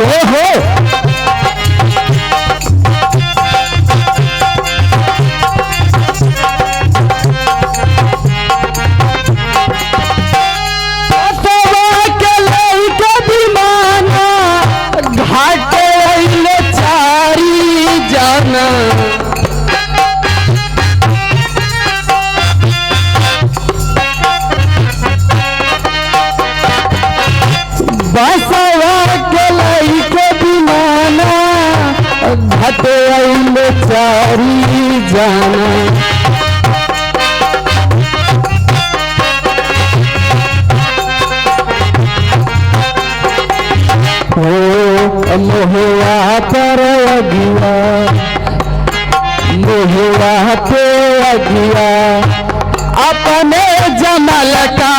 जो हो। घाट अइले चारी जाना, बसवा के लइके विमाना घाट अइले चारी जाना। मोहवा पर अगिया, मोहवा पे अगिया, अपने जमल का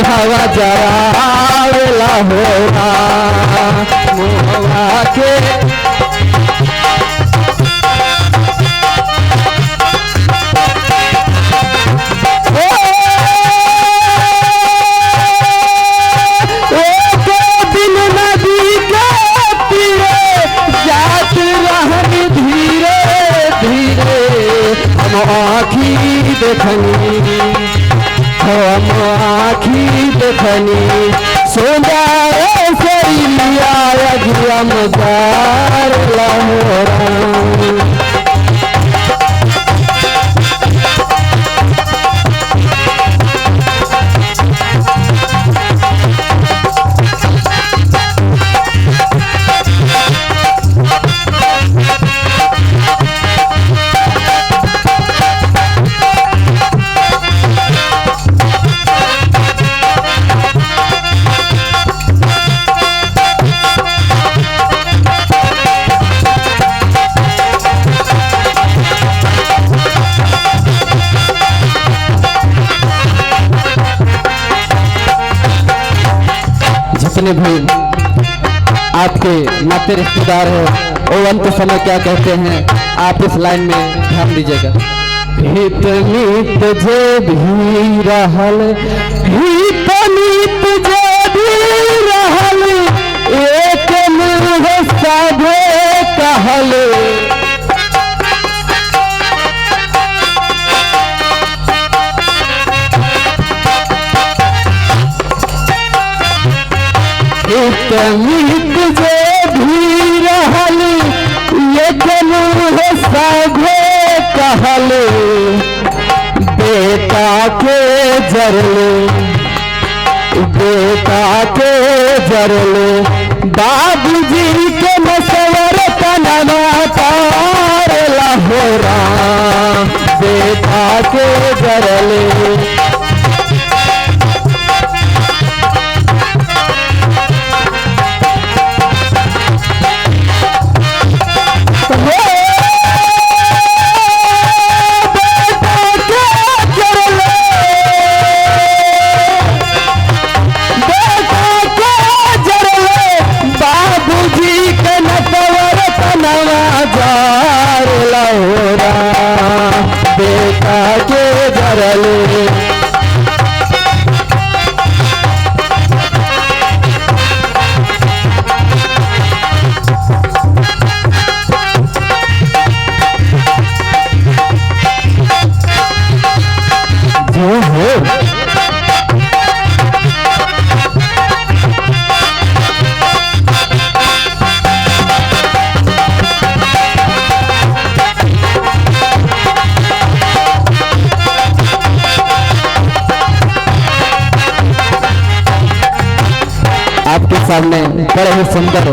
हवा जरावेला होगा। मोहवा के आखी देखनी, हम आखी देखनी, सुंदर सरिया अगिया मजार लाहोरा। जितने भी आपके नाते रिश्तेदार हैं वो अंत समय क्या कहते हैं, आप इस लाइन में ध्यान दीजिएगा। हित मित जे भी रहल, हित मित जे भी रहल, एक मुँह साधे कहल। हित मित जे भी रहल, एक मुँह साधे कहल। बेटा के जरले, बेटा के जरले, बाबूजी के मसवर तनवा तार लाहोरा। बेटा के जरले। बेटा के जरले। जो हो आपके सामने बड़े ही सुंदर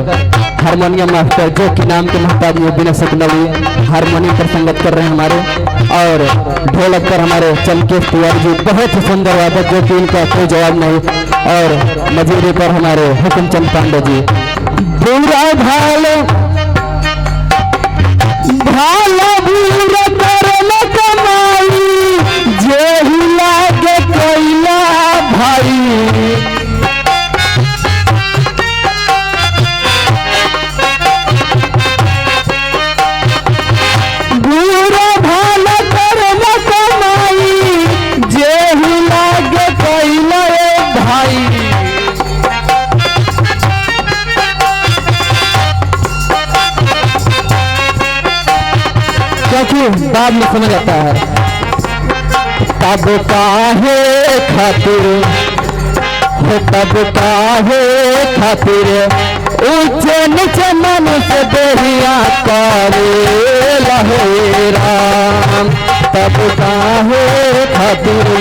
हारमोनियम मास्टर जो कि नाम के मोहताज बिना सपनवी हारमोनियम पर संगत कर रहे हैं हमारे, और ढोलक पर हमारे चमकेश तिवारी जी बहुत ही सुंदर वादक जो कि इनका कोई जवाब नहीं, और मजूरी पर हमारे हुकुम चंद पांडे जी। बुरा भालो भालो बुरा करम कमाई, जेहि लागे कोइला भाई। बुरा भालो करम कमाई, जेहि लागे कोइला भाई। देखिए बाद में समझ आता है। तब काहे खातिर हो, तब काहे खातिर ऊंचे नीचे मनुष्य देहिया करे लहे राम, तब काहे खातिर।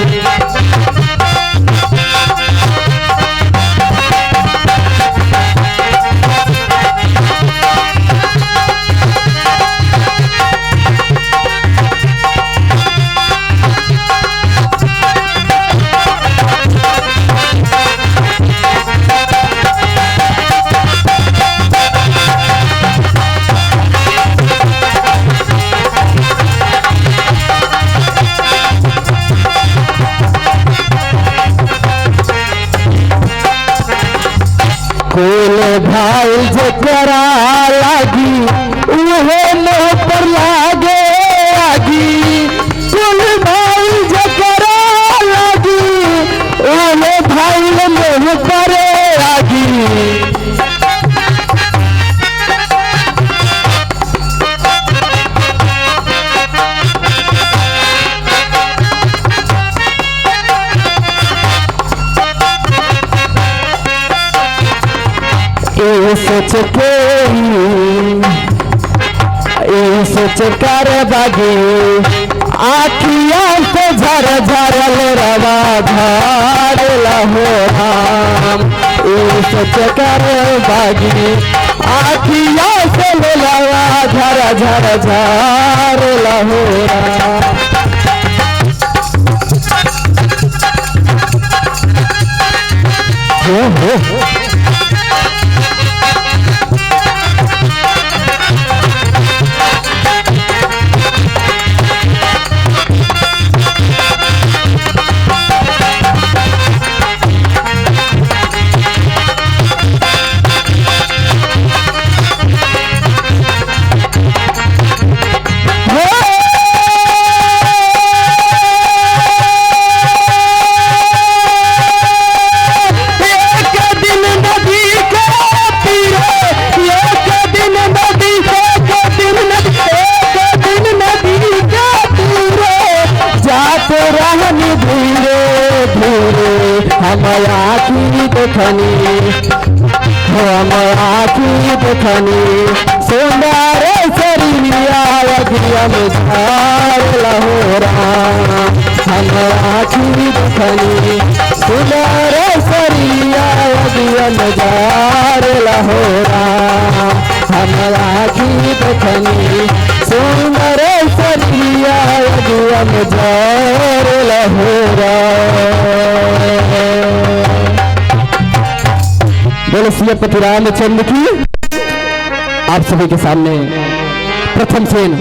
कुल भाई जकरा लागी उहे मुँह पर लागे आगी, कुल भाई जकरा लागी उहे भाई मुँह पर आगी। ए सोच के ए सोच कर बागी आखिया से झर झरल रवा झार लहो राम, ए सोच कर बागी आखिया से लवा झर झर झार लहो राम। हो हो हम आखी देखनी, हम आखी देखनी सुंदर शरीरिया अगिया में झार लहो राम, हम आखी देखनी सुंदर शरीरिया अगिया में झार लहो राम, हम आखी देखनी सुंदर शरीरिया अगिया में झार लहो राम। बोलो सियापति रामचंद्र की। आप सभी के सामने प्रथम सेन